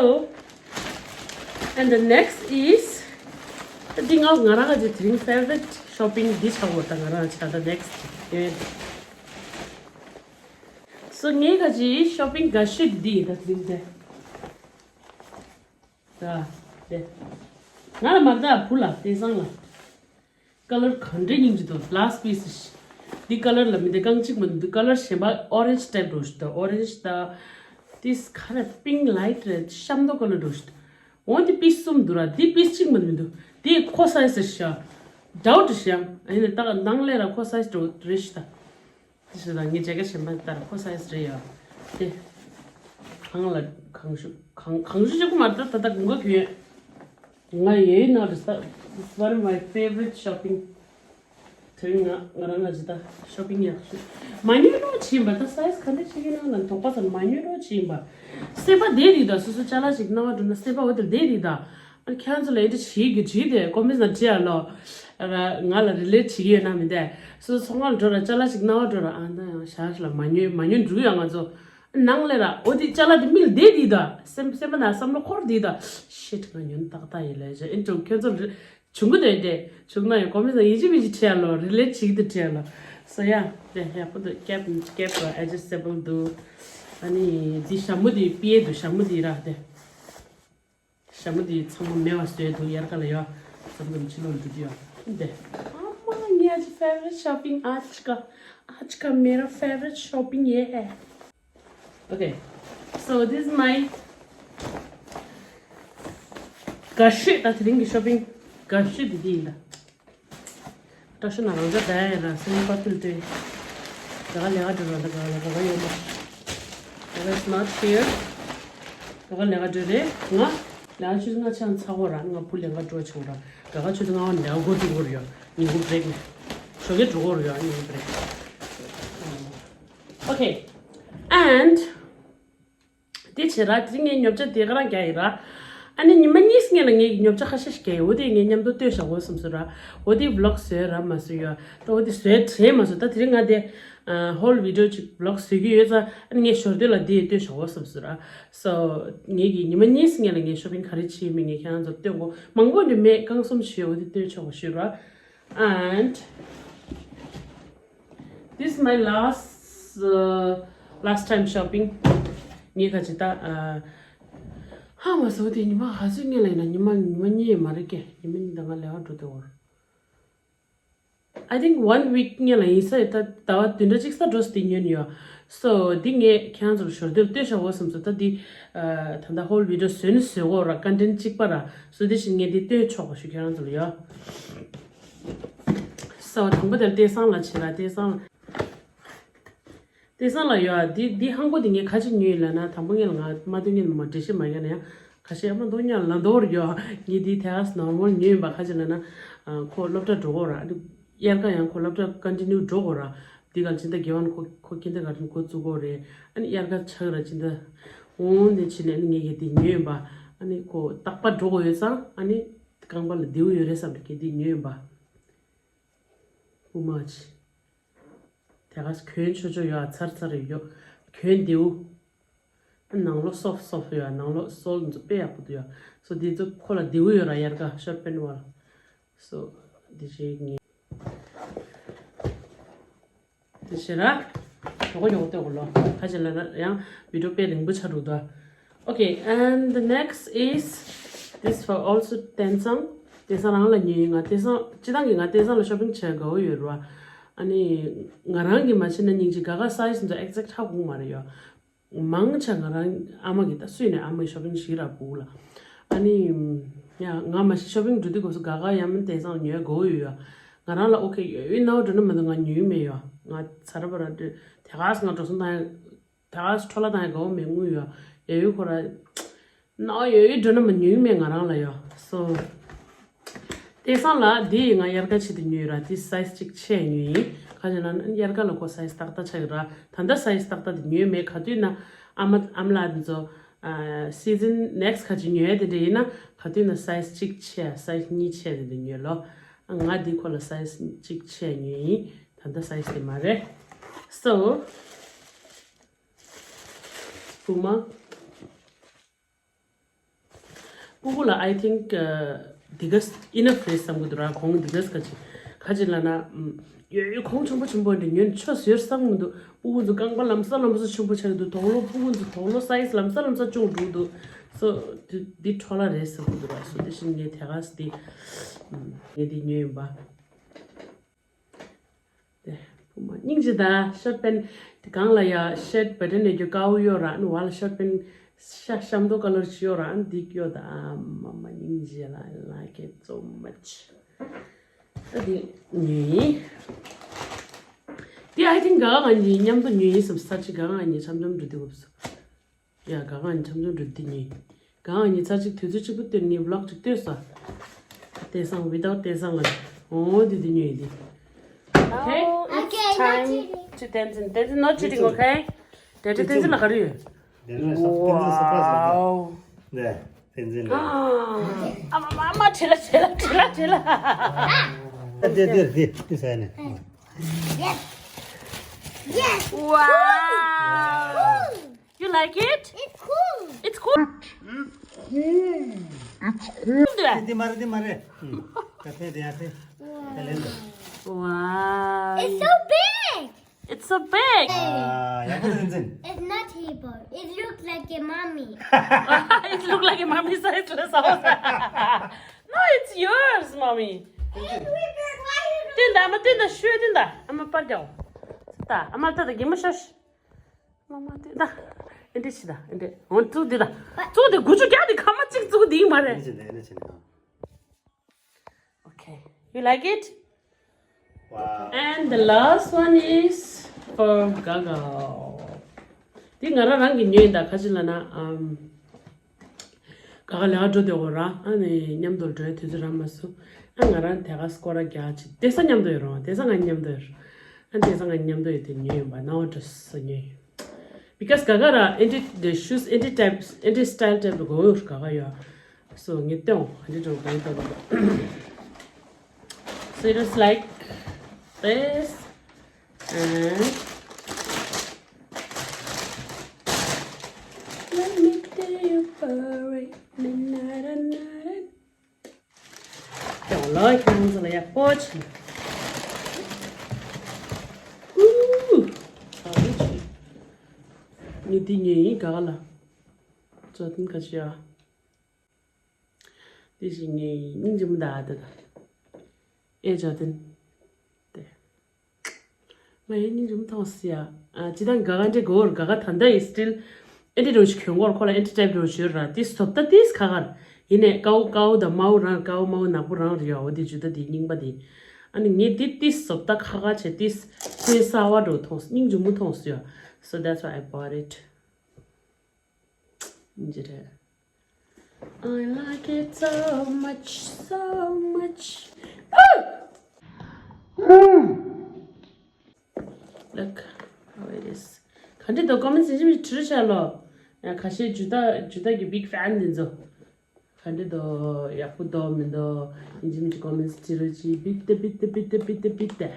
and the next is ད་འདི་ང་ང་རང་ག་ཅིག་དེ་རིང་ཕེ་ཝ་རི་ཊི་ཤོ་པིང་འདི་ཆགས་འོ་ད་ང་རང་ཆགས་ད་ནེག་སི་ཊི་ཡོད། So ངའི་ག་ཅིག་ཤོ་པིང་དགའ་ཤོས་འདི་ཡིན་ད་དེ་རིང་དེ། ད་དེ། ང་ལ་མ་ད་བུ་ལ་དེ་སང་ལ། ཀ་ལར་ག་འདྲའི་སྙིང་རྗེ་འདུག་ལ་སི་ཊི་པི་སི་ཞིག་འདི་ཀ་ལར་ལ་མི་འདི་རྐང་གཅིག་མ་འདུག་ཀ་ལར་གཞན་པ་ཨོ་རེན་ཇི་ཊའིབ་འགྲོ་ཞིག་འདུག་ཨོ་རེན་ཇི་དང་། ཏིས་ཁ་རེ་པིང་ལའིཊ་རེད་ཤམ་ཐོག་ཀ་ལར་འགྲོ་ཞིག་འདུག་འོ་འདི་པིས་གསུམ་འདུག་ར་འདི་པིས་གཅིག་མ་མི་འདུག་འདི་ཁོ་སའི་ཛི་ཞག་ཌའུ་ཊི་ཞག་ཨ་ནི་ད་ནང་ལས་ར་ཁོ་སའི་ཛི་འགྲོ་རེད་ཞིག་ད། དེ་ཞིག་ད་ངའི་ཇེ་ཀེ་ཊི་གཞན་པ་ལྟར་ཁོ་སའི་ཛི་རེད་ཡ། དེ། གང་ལ་གང་ཞུ་གང་གང་ཞུ་ཅིག་མ་ད་ད་ད་དགུན་ཁ་གྱོན། ང་ཡོད་ན་རེད་ས། This is one of my favorite shopping. དེ་རིང་ང་ང་རང་ང་ཅི་ད་ཤོ་པིང་ཡག་ཤོས། མ་ཉོས་རོགས་བྱིན་པ་ད་སའི་ཛི་ག་འདྲ་ཞིག་ཡིན་ན་ལ་དོགས་པ་ཚ་མ་ཉོས་རོགས་བྱིན་པ། སེམས་པ་བདེ་རེད་ད་སོ་སོ་ཅ་ལག་ཞིག་སྣང་བ་འགྲོ་ན་སེམས་པ་འོ་དེ་བདེ་རེད་ད། ཨ་ཁྱེད་ཚོ་ལ་འདི་བྱེད་རྒྱུ་བྱེད་དེ་ཀོ་མེན་ཊི་ན་བྲིས་ཨ་ལོ། ང་ལ་རི་ལེ་ཊི་བྱེད་ཀྱི་ཡོད་ན་མི་འདས། སོ་སོ་ཚོང་ཁང་ལ་འགྲོ་ར་ཅ་ལག་ཞིག་སྣང་བ་འགྲོ་ར་ཨ་ན་ཡང་ཞར་ལ་མ་ཉོས་མ་ཉོས་འགྲུག་ཡ་ང་ཚོ། ནང་ལས་ར་འོ་དེ་ཅ་ལག་དེ་མིག་ལ་བསྡད་དེ་ད་སེམས་སེམས་པ་ན་བསམ་བློ་འཁོར་དེ་ད། ཤིཊ་ང་ཉོན་ཏག་ཏག་ཡིན་ལས་ཨིན་ཀྲོ་ཁྱོད་ཚོ་རི་བྱུང་གི་འདུག་དེ་བྱུང་ན་ཡང་ཀོ་མེན་ཊི་ན་ཡིན་གཅིག་མིན་གཅིག་བྲིས་ཨ་ལོ་རི་ལེ་ཊི་བྱེད་ཀྱི་འདུག་བྲིས་ཨ་ལོ། སོ་ཡ་དེ་ཡག་པོ་འདུག་ཀེབ་ཀེབ་ཨེ་ཇི་སི་ཊེ་བལ་འདུག་ཨ་ནི་འདི་ཞྭ་མོ་དེ་པི་ཨེ་འདུག་ཞྭ་མོ་དེ་ར་དེ། ཞྭ་མོ་དེ་ཚང་མ་མེད་པ་བཟོས་འདུག་དབྱར་ཁ་ལ་ཡོད། ཙམ་ཙམ་ཕྱི་ལོགས་འགྲོ་རྒྱུ་ཡོད། འདི། ཨ་མ་ངའི་ཨ་ཅི་ཕེ་ཝ་རི་ཊི་ཤོ་པིང་आज का आज का मेरा favourite shopping ये है। Okay, so this is my དགའ་ཤོས་ད་དེ་རིང་གི་ཤོ་པིང་དགའ་ཤོས་དེ་འདི་ཡིན་ད། བཀྲ་ཤིས་ན་རང་ཅག་བསྡད་ཡ་ར་སེམས་པ་ཕུལ་ཏེ། ག་ག་ལས་ཀ་འགྲོ་ར་ད་ག་ག་ལ་ག་ག་ཡོད་མ། ག་ག་is not here. ག་ག་ལས་ཀ་འགྲོ་རེད་ང་། ལས་ཀ་ཆུ་ཚོད་ལྔ་ཆང་ཚ་གོ་ར་ང་བུ་ལས་ཀ་འགྲོ་ཆོག་ར། ག་ག་ཆུ་ཚོད་ལྔ་བ་ལས་ཀ་འགོ་འཛུགས་གོ་ར་ཡོད་ཉིན་གུང་བྷི་རེག་ནས། ཞོགས་ཀས་འགྲོ་གོ་ར་ཡོད་ཉིན་གུང་བྷི་རེག། Okay, and དེ་བྱས་ར་དེ་ངས་ཉོ་ཆ་དེ་ག་རང་རྒྱག་ཡིན་ར། ཨ་ནི་ཉི་མ་གཉིས་སྔོན་ལ་ངས་ཉོ་ཆ་ཁ་ཤས་ཤིག་རྒྱག་ཡོད་འོ་དེ་ངས་མཉམ་དུ་ལྟོས་བཞག་དགོས་བསམ་སོང་ར། འོ་དེ་བི་ལོག་བཟོས་ར་མ་བཟོས་ཡོད་ད་འོ་དེ་བཟོས་དྲན་མ་སོང་ད་དེ་རིང་ང་དེ་ ཨ། whole video ཅིག་vlog་བཟོ་གི་ཡོད་ཙང་། ཨ་ནི་ངས་ཞོར་དུ་ལ་འདི་ཡི་སྟོན་ཆོག་གོ་བསམ་སོང་ར། so ངས་ཀྱི་ཉི་མ་གཉིས་སྔོན་ལ་ངས་shopping་ག་རེ་བྱས་མིན་ངས་ཁྱེད་རང་ཚོར་སྟོན་གོ། མང་པོ་འདྲ་མེད། རྐང་གསུམ་བྱས་འོ་དེ་སྟོན་ཆོག་གོ་ཞུ་ར། and this is my last uh, last time shopping. ངས་ཁ་ཅིག་ད་ཨ་ཧ་མ་སོ་དེ་ཉི་མ་ག་ཚོད་སྔོན་ལ་ཡིན་ན། ཉི་མ་ཉི་མ་གཉིས་མ་རེད་ཀྱེ། ཉི་མ་གཉིས་ད་ང་ལས་ཀ་འགྲོ་དེ་འོར། I think one week་སྔོན་ལ་ཡིན་ས་ཡོད། ད་ཟླ་བ་བདུན་ཕྲག་གཅིག་ཙམ་འགྲོ་སྟེ་ཉོས་ཡོད། so འདི་ངས་ཁྱེད་རང་ཚོར་ཞོར་དུ་སྟོན་ཆོག་གོ་བསམ་སོང་། ད་འདི་ཨ་ད་ལྟ་whole video་བཟོས་ནི་བཟོས་གོ་ར། content་གཅིག་པ་ར། so འདི་བཞིན་ངས་འདི་སྟོན་ཆོག་གོ་ཞུ་ཁྱེད་རང་ཚོར་ཡོད། so དང་པོ་དེར་ལྟས་བཟང་ལ་བྱེད་ར། ལྟས་བཟང་ལ། ལྟས་བཟང་ལ་ཡོད། འདི་འདི་ཧང་པོ་འདི་ངས་ག་ཅིག་ཉོས་ཡིན་ལབ་ན། དང་པོ་ངས་ལ་ང་མ་འདོད་ངས་མ་འགྲེལ་བཤད་མ་རྒྱག་ན་ཡང་ཁ་ཤས་མ་འདོད་ཉག་ལ་འདོར་ཡོད། ངས་འདི་དེ་ག་normal་ཉོས་ཡིན་པ། ག་ཅིག་ལབ་ན་ཨ་ཁོ་སློབ་གྲྭ་འགྲོ་གོ་ར། འདི་དབྱར་ཁ་ཡང་ཁོ་སློབ་གྲྭ་continue་འགྲོ་གོ་ར། འདི་ག་ལ་སྤྱི་ཟླ་བརྒྱད་པ་ནས་ཁོ་ཁོ་kindergarten་འགོ་བཙུགས་གོ་རེད། ཨ་ནི་དབྱར་ཁ་ཆགས་ར་སྤྱི་ཟླ། འོང་འདི་བྱས་ནས་ཨ་ནི་ངས་ཀྱི་འདི་ཉོས་ཡིན་པ། ཨ་ནི་ཁོ་རྟག་པར་འགྲོ་གོ་ཡོད་ཙང་། ཨ་ནི་རྐང་པ་ལ་བདེའུ་ཡོད་རེད་བསམ་ནས་ཀྱི་འདི་ཉོས་ཡིན་པ། དབུ་མ་ཅི། དེ་ག་གྱོན་ཆོག་ཆོག་ཡོད། ཚར་ཚར་ཡོད། གྱོན་བདེའུ། ནང་ལོགས་soft soft་ཡོད། ནང་ལོགས་sole་འཛུགས་དཔེ་ཡག་པོ་འདུག་ཡོད། so་འདི་ཚོ་ཁོ་ལ་བདེའུ་ཡོད་ར། དབྱར་ཁ་short pant་བ་ལ། so་འདི་བྱེད་ངེས། དེ་བྱེད་ར། ཡོག་ཡོག་ལྟོས་གོ་ལོ། ཁ་ཅིག་ལ་ཡང་video་དཔེ་རིང་པོ་ཆགས་འགྲོ་འདུག okay, and the next is this for also ལྟས་བཟང་། ལྟས་བཟང་རང་ལ་ཉོས་ཡིན། ང་ལྟས་བཟང་སྤྱི་བཏང་གི་ང་ལྟས་བཟང་ལ་shopping་བྱེད་དགའ་བོ་ཡོད་ར། ཨ་ནི་ང་རང་གི་མ་བྱེད་ན་སྙིང་རྗེ། དགའ་དགའ་size་འདྲ་exact་ཧ་གོ་གི་མ་རེད་ཡོད། མང་ཆེ་ང་རང་ཨ་མ་གི་ད་སུས་ནས་ཨ་མ་གི་shopping་ཞིག་ར་བུ་ལ། ཨ་ནི་ཡ་ང་མ་ཤི་shopping་འགྲོ་དུས་སྐབས་སུ་དགའ་དགའ་ཡང་མིན་ལྟས་བཟང་ཉོས་དགོས་ཡོད་ཡ། ང་རང་ལ་okay་ཡོད་ཡོད་ནའོ་འགྲོ་ན་མ་གཏོགས་ང་ཉོས་མེད་ཡོད། ང་ཚ་ར་བ་ར་འགྲོ་དེ་ག་སེ་ང་འགྲོ་སོང་དང་ཡ། ད་འཕྲོ་བརླག་བཏང་ཡ་དགའ་བོ་མེད་དངུལ་ཡོད། ཡོད་ཡོད་ཁོ་ར། ནའོ་ཡོད་ཡོད་འགྲོ་ན་མ་ཉོས་མེད་ང་རང་ལ་ཡོད། so་ལྟས་བཟང་ལ་འདི་ང་དབྱར་ཁ་ཆེད་དུ་ཉོས་ར། འདི་size་གཅིག་ཆེ་ཉོས་ཡིན། ག་ཅི་ལབ་ན་དབྱར་ཁ་ལ་ཁོ་size་ཏག་ཏག་ཆགས་ཡོད་ར། ད་ལྟ་size་ཏག་ཏག་དེ་ཉོས་མེད། ག་དུས་ན་ཨ་མ་ཨ་མ་ལགས་འདི་ཚོ་season next་ག་ཅི་ཉོས་དེ་འདྲ་ཡིན་ན་ག་དུས་ན་size་གཅིག་ཆེ་size་གཉིས་ཆེ་དེ་འདྲ་ཉོས་ལོ། ང་འདི་ཁོ་ལ་size་གཅིག་ཆེ་ཉོས་ཡིན། ད་ལྟ་size་དེ་མ་རེད། so བུ་མ། སྤུ་གུ་ལ་I think འདི་ག་enough་རེད་བསམ་གི་འདུག་ར། གོང་འདི་ག་ག་ཅིག་ག་ཅིག་ལབ་ན། ཡོད་ཡོད་གོང་ཆེན་པོ་ཆེན་པོ་འདི་ཉོས་ཆོག་ཟེར་བསམ་གི་འདུག་སྤུ་གུ་ཚོ་རྐང་པ་ལམ་སང་ལམ་སང་ཆེན་པོ་ཆགས་ཀྱི་འདུག་དོག་ལོ་སྤུ་གུ་ཚོ་དོག་ལོ་size་ལམ་སང་ལམ་སང་ཆུང་འགྲོ་གི་འདུག so་འདི་འདི་འཕྲོ་བརླག་རེད་བསམ་གི་འདུག་ར། so་དེ་བཞིན་ངས་དེ་ག་སེ་འདི་ངས་འདི་ཉོས་ཡིན་པ། དེ་བུ་མ་སྙིང་རྗེ་ད། short pant་དེ་གང་ལ་ཡ་shirt button་ནས་རྒྱུ་དཀར་པོ་གཡོག་ར། ཨ་ནི་བ་ལ་short pant་ཤ་ཤམ་ཏོ་color་ཅིག་གཡོག་ར། ཨ་ནི་འདི་གཡོག་ད། ཨ་མ་མ་སྙིང་རྗེ་ལ། I like it so much། ད་དེ་ཉོས་ཡིན། དེ་I think་ག་ག་ང་གཉིས་མཉམ་དུ་ཉོས་ཡིན་བསམ། ས་ཅི་ག་ག་ང་གཉིས་འཆམ་འཆམ་འགྲོ་དུས་སྐབས་སུ། ཡ་ག་ག་ང་གཉིས་འཆམ་འཆམ་འགྲོ་དུས་ཉོས། ག་ག་ང་གཉིས་ཚར་གཅིག་དུས་ཚོད་གཅིག་པུ་བཏོན་ནས་vlog་གཅིག་བཏོན་ས། ལྟས་བཟང་without ལྟས་བཟང་ལ། འོ་དེ་དེ་ཉོས་ཡིན་དེ། Okay, it's okay, not time cheating. To Tenzin. Tenzin, not cheating, okay? Daddy Tenzin་ལ་ག་རེ་ཡོད། དེ་ནས་ས་ཏིན་ཟི་སུ་པ་ཟ། Wow. ནས་ཏིན་ཟི་ལ། ཨ་མ་མ་མ་ཁྲེ་ལ་ཁྲེ་ལ་ཁྲེ་ལ་ཁྲེ་ལ། དེ་དེ་དེ་དེ་ཟ་ནས། Yes. Yes. Wow. Cool. You like it? It's cool. It's cool. དེ་དེ་མ་རེད་དེ་མ་རེད། ད་དེ་དེ་ཡ་དེ། དེ་ལེན་དུ། Wow. It's so big. It's so big. ཨ་ཡག་པོ་རེད་འཛིན། It's not table. It looks like a mommy. It look like a mommy size ལ་ཟ་བ། No, it's yours, mommy. It's bigger. Why you don't? ཏིན་ད་ཨ་མ་ཏིན་ད་ཤོད་ཏིན་ད་ཨ་མ་པར་རྒྱག་ད་ཨ་མ་ཏ་ད་གི་མ་ཤོད། མ་མ་ཏིན་ད་ཨེ་འདྲི་ཤི་ད་ཨེ་འདྲི་འོན་ཙུག་འདི་ད་ཙུག་འདི་དགུ་བཅུ་བརྒྱ་འདི་ཁ་མ་གཅིག་ཙུག་འདི་མ་རེད། ཨེ་འདྲི་འདི་ཨེ་འདྲི་འདི། Okay. You like it? Wow. And the last one is for Gaga. འདི་ང་རང་རང་གི་ཉོས་ཡིན་ད། ག་ཅི་ལབ་ན་ཨམ། ག་ག་ལས་ཀ་འགྲོ་བསྡད་ཡོད་ར། ཨ་ནི་མཉམ་དུ་འགྲོ་ཡ་དུས་ཚོད་རག་མ་སོང་། ཨ་ང་རང་དེ་ག་སྐོར་ར་རྒྱག་ཅིག་དེ་ས་མཉམ་དུ་ཡོད་ར། དེ་ས་ང་མཉམ་དུ་ཡོད་ར། ཨ་དེ་ས་ང་མཉམ་དུ་ཡོད་དེ་ཉོས་ཡིན་པ། ནའོ་ཌེ་སི་ཉོས་ཡིན། Because ག་ག་ར་ཨེ་འདྲི་the shoes ཨེ་འདྲི་type ཨེ་འདྲི་style type དགོས་ཡོད་ག་ག་ཡོད། So ངས་སྟོན་ཨེ་འདྲི་འགྲོ་གང་ཡིན་ད། So it was like this. And ཡོང་ལ་ཁྱེད་རང་ཚོ་ལ་ཡག་པོ་བྱེད། ཨུ། ངས་འདི་ཉོས་ཡིན་ག་ག་ལ། ཅོ་ཏན་ག་ཅི་ཡ། འདི་ཞིག་ངས་སྙིང་རྗེ་མོ་ད་ད་ད། ཨེ་ཅོ་ཏན། དེ། ང་ཡི་སྙིང་རྗེ་མོ་མཐོང་སི་ཡ། ཨ་ཅི་ད་ག་ག་འདྲེ་གོ་ར་ག་ག་ད་ད་ཡི་སི་ཊིལ། ཨེ་འདྲེ་རོ་ཞིག་གྱོན་གོ་ར་ཁོ་ལ་ཨེ་འདྲེ་ཊའིབ་རོ་ཞོར་ར་ཏིས་སོབ་ད་ཏིས་ཁ་ཁར། ཡིན་ནས་ཀའུ་ཀའུ་ད་མའུ་རང་ཀའུ་མའུ་ནག་པོ་རང་རེད་ཡ། འོ་དེ་ཇུ་ད་དེ་རྙིང་པ་དེ། ཨ་ནི་ངས་དེ་ཏིས་སོབ་ད་ཁ་ཁ་བྱས་ཏིས་ཁོའི་གསར་བ་འགྲོ་མཐོང་སི་སྙིང་རྗེ་མོ་མཐོང་སི་ཡ། So that's why I bought it. འདི་རེད། I like it so much, so much. Look how it is. ག་འདྲ་འདུག་ཀོ་མེན་ཊི་ཡིན་གཅིག་མིན་གཅིག་བྲིས་རོགས་བྱས་ལོ། ཡང་ཁ་ཤས་ཇུ་ད་ཇུ་ད་གི་བིག་ཕེན་འདི་ཚོ། ག་འདྲ་འདུག་ཡག་པོ་འདུག་མི་འདུག་ཡིན་གཅིག་མིན་གཅིག་ཀོ་མེན་ཊི་བྲིས་རོགས་གྱིས། བིག་ཏེ་བིག་ཏེ་བིག་ཏེ་བིག་ཏེ་བིག་ཏེ།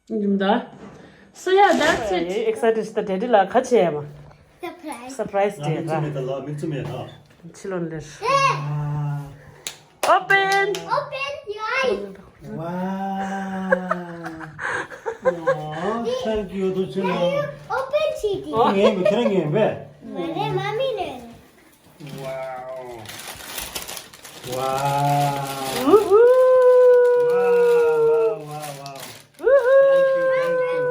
འགྲིམ་ད། So yeah, that's it. Excited ད་ཌེ་ཌི་ལ་ཁ་ཆེ་ཡ་མ། Surprise. Surprise ང་ཌེ་མིག་ཆུ་མེད་ད་ལ་མིག་ཆུ་མེད་ད། ཕྱི་ལོགས་ལེར། Open. Open your eyes. Wow. Oh, thank you. ད་ཆེ་ན། Open བྱེད་དེ། ངས་མི་ཁྱེར་ངས་བས། མ་རེད་མ་མི་ནས། Wow. Wow. Woohoo. Wow, wow, wow, wow. Woohoo. Thank you, thank you.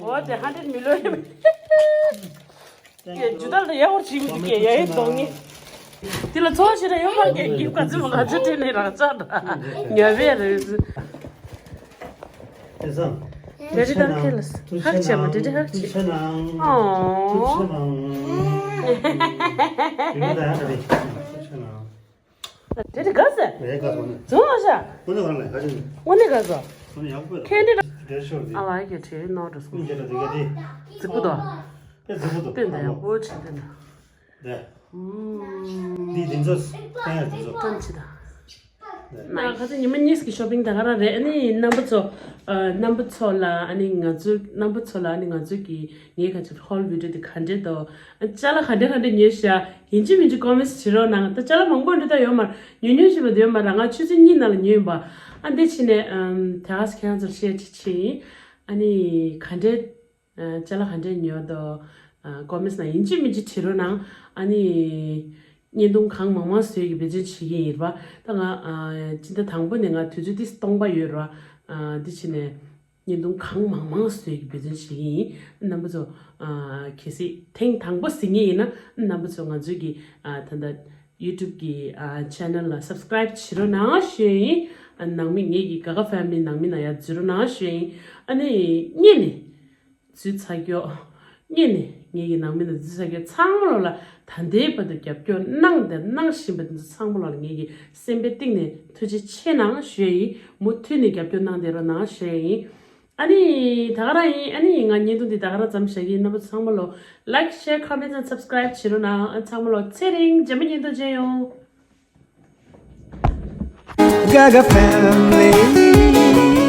འོ་དེ་ཧན་ཌེཌ་མི་ལོན། ཇུ་ད་ལ་ཡག་པོ་བྱེད་མི་འདུག་གས་ཡ་ཡི་གདོང་ནི། དེ་ལ་ཚོགས་ཤིག་ར་ཡོད་མ་གས་ཀྱིབ་ག་ཚོད་མ་ག་ཚོད་སྤྲད་ནས་རང་ཅག་འདྲ་ཉ་བས་རེད། དེ་སང་། ཌེ་ཌི་དང་ཁེལ་ཧག་བྱས་མ་ཌེ་ཌི་ཧག་བྱས། ཨོ། ཌེ་ཌི་དགའ་ཟེ། རྫོང་ཨ་ཤ། དངོས་གནས་ག་ཟེ། དངོས་གནས་ག་ཟེ། ཁྱེད་འདི་ཨ་ལ་གི་ཁྲེ་ནོ་ཏོ་སྐུ། རྫི་པོ་དོ། སྟོན་ད་ཡག་པོ་བྱེད་འདི་ན། འདི་འདི་ཚོ་སྟོན་ཡ་འདི་ཚོ། ན་ཁ་ཚ་ཉི་མ་གཉིས་ཀྱི་ཤོ་པིང་ད་ག་རང་རེད། ཨ་ནི་རྣམ་པ་ཚོ། རྣམ་པ་ཚོ་ལ་ཨ་ནི་ང་ཚོ་རྣམ་པ་ཚོ་ལ་ཨ་ནི་ང་ཚོ་གི་ངའི་ཁ་ཆེ་ཧོལ་བི་ཌི་ཡོ་དེ་ག་འདྲས་འདུག་ཅ་ལག་ག་འདྲས་ག་འདྲས་ཉོས་ཤག་ཡིན་གཅིག་མིན་གཅིག་ཀོ་མེན་ཊི་བྱེད་རོགས་གནང་། ད་ཅ་ལག་མང་པོ་འདྲ་ད་ཡོད་མ་རེད། ཉོ་ཉོ་བྱེད་པ་དེ་ཡོད་མ་རེད། ང་ཆུ་ཚོད་གཉིས་ནང་ལ་ཉོས་ཡིན་པ། ཨ་འདི་ཕྱིན་ནས་ཨམ་ད་ག་ས་ཁྱེད་རང་ཚོར་བཤད་ཅིག་ཕྱིན་ཡིན། ཨ་ནི་ག་འདྲས་ཅ་ལག་ག་འདྲས་ཉོས་འདུག་ཀོ་མེན་ཊི་ནང་ཡིན་གཅིག་མིན་གཅིག་བྲིས་རོགས་གནང་། ཨ་ནི་བརྙན་ཐུང་གང་མང་མང་བཟོས་ཀྱི་འབད་བརྩོན་བྱེད་ཀྱི་ཡིན་པ། ད་ང་སྤྱི་ཟླ་དང་པོ་ནས་ང་དུས་ཚོད་ཏིས་སྟོང་པ་ཡོད་ར། འདི་ཕྱིན་ནས། བརྙན་ཐུང་གང་མང་མང་བཟོས་ཀྱི་འབད་བརྩོན་བྱེད་ཀྱི་ཡིན། རྣམ་པ་ཚོ། ཨ། གལ་སྲིད་ཐེངས་དང་པོ་གཟིགས་མཁན་ཡིན་ན་རྣམ་པ་ཚོ་ང་ཚོའི་གི་ཨ། ད་ལྟ་ཡུ་ཊུབ་གི་ཨ། ཆེ་ནལ་ལ་སབ་སི་ཀེ་རེབ་བྱེད་རོགས་གནང་ཞུ་ཡིན། ཨ། ནང་མི་ངེད་ཀྱི་ག་ག་ཕེ་མི་ལི་ནང་མི་ནང་ཡ་འཛུལ་རོགས་གནང་ཞུ་ཡིན། ཨ་ནི་སྔོན་ནས་འཛུལ་ཚར་རྒྱུ། སྔོན་ནས་ངེད་ཀྱི་ནང་མི་ནང་འཛུལ་ཚར་རྒྱུ་ཚང་མ་ལོ་ལ་ད་ལྟའི་བར་དུ་རྒྱབ་སྐྱོར་གནང་དང་གནང་བཞིན་པ་འདི་ཚོ་ཚང་མ་ལོ་ལ་ངེད་ཀྱི་སེམས་པའི་གཏིང་ནས་ཐུགས་རྗེ་ཆེ་གནང་ཞུ་ཡིན། མུ་མཐུད་ནས་རྒྱབ་སྐྱོར་གནང་བསྡད་རོགས་གནང་ཞུ་ཡིན། ཨ་ནི་ད་ག་རང་ཡིན། ཨ་ནི་ང་བརྙན་ཐུང་འདི་ད་ག་རང་ཙམ་བཞག་གི་ཡིན། རྣམ་པ་ཚང་མ་ལོ་ལའིཀ་ཤེར་ཁོ་མེན་ཊི་ཨེན་ཌི་སབ་སི་ཀེ་རེབ་བྱེད་རོགས་གནང་། ཨ། ཚང་མ་ལོ་ཚེ་རིང་རྗེས་མ་བརྙན་ཐུང་མཇལ་ཡོང་། Gaga family.